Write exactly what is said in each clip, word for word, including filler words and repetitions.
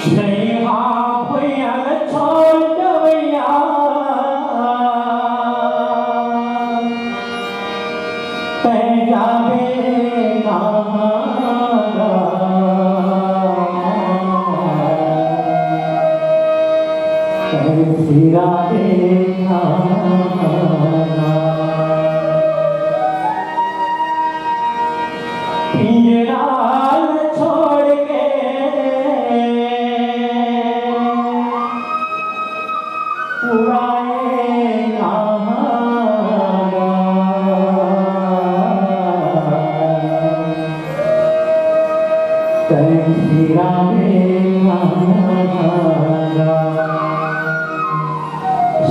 छैहा भुइयां ल छोड़ देवइया, तैं जाबे कहां गा? तैं फिराबे कहां गा? पिंजरा ल छोड़ के उड़ाए कहां गा? तैं फिराबे कहां गा?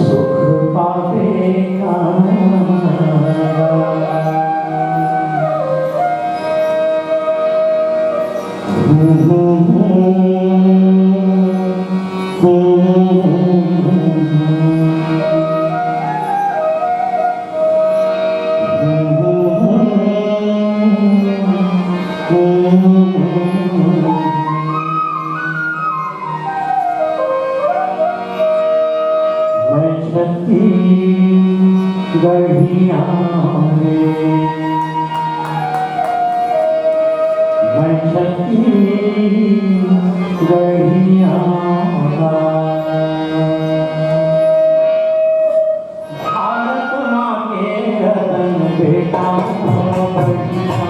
सुख पाबे कहां गा? मैं छत्तीसगढ़िया रे, मैं छत्तीसगढ़िया। भारत माँ के रतन बेटा बढ़िया,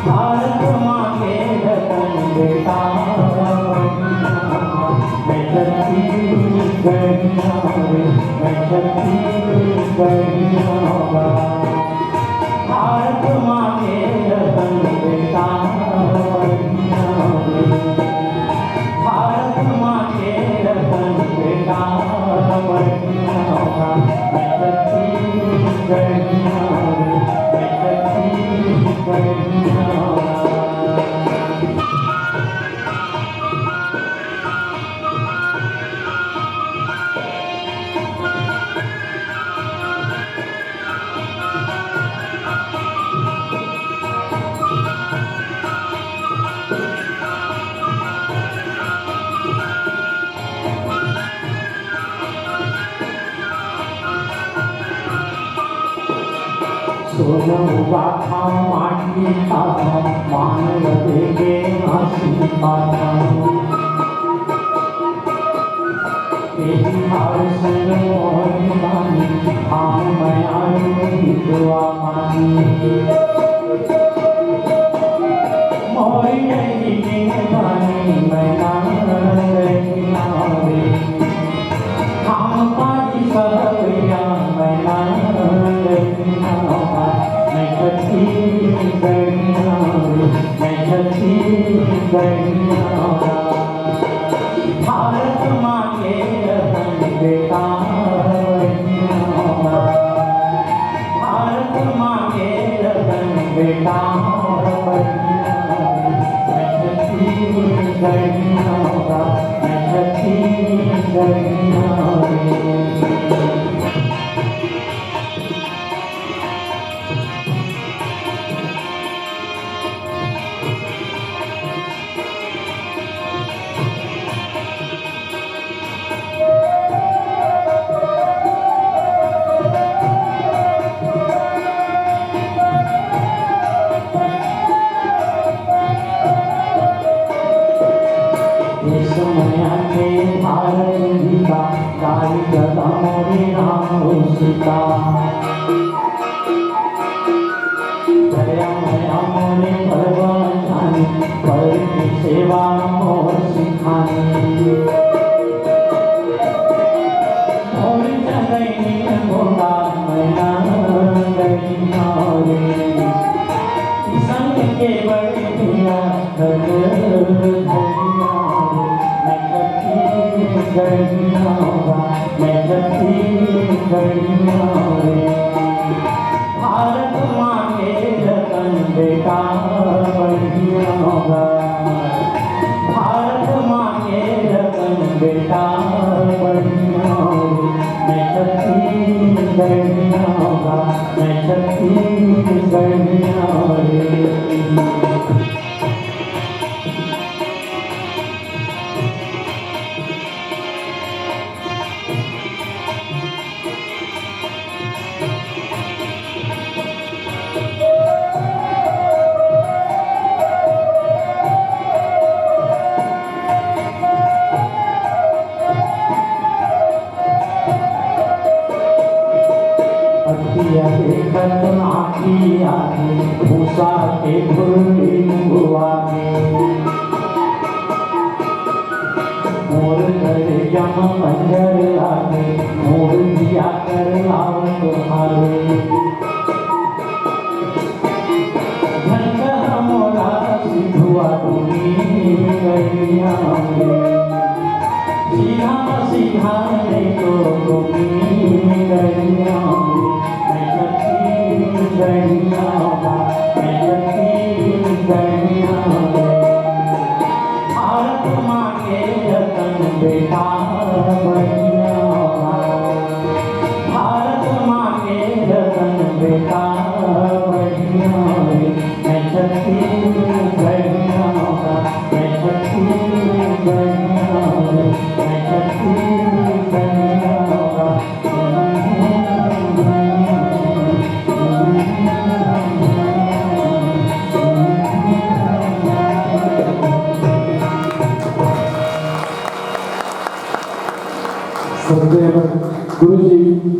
भारत माँ के रतन बेटा बढ़िया। मैं छत्तीसगढ़िया रे, मैं छत्तीसगढ़िया। भारत माँ के रतन बेटा बढ़िया रे, भारत माँ के रतन बेटा बढ़िया। मैं छत्तीसगढ़िया रे, मैं छत्तीसगढ़िया। सोनऊ गाथा माटी गाथा, मान ल देके आशीर्वाद। तेरी हार संग मोर बानी, हम मयारू हितवा मानी। मोर यही दिन बानी, मैं ना रही नावे। हम पानी सहबैया, मैं ना रही नावा। मैं छत्तीसगढ़िया रे, मैं छत्तीसगढ़िया। भारत माँ के रतन बेटा बढ़िया, भारत माँ के रतन बेटा बढ़िया। मैं छत्तीसगढ़िया, मैं छत्तीसगढ़िया। ए समया के भारत गीता, गाई गदा मोरे राम सीता। दया मया मोरे परवा जानी, पर की सेवा मोर सिखानी। मोर जगई गोंदा मैना गई नारे, संग के बड़े भैया मैं छत्तीसगढ़िया रे, मैं छत्तीसगढ़िया रे। भारत माँ के रतन बेटा बढ़िया, भारत माँ के रतन बेटा बढ़िया रे। मैं छत्तीसगढ़िया, मैं छत्तीसगढ़िया रे। भुल्ली मुआ के मोर करेजा म पंजर लागे, मोर जिया कर आवत हावे। झन कहा मोला सिधुआ टूरी गइया रे, सीधा सीधा नहीं तो टूरी गइया रे। मैं छत्तीसगढ़िया बा, मैं छत्तीसगढ़िया बा। भारत माँ के रतन बेटा बढ़िया बा। भारत माँ के रतन बेटा बढ़िया रे। मैं छत्तीसगढ़िया बा, मैं छत्तीसगढ़िया बा, मैं छत्तीसगढ़िया बा। सत्य गुरु जी।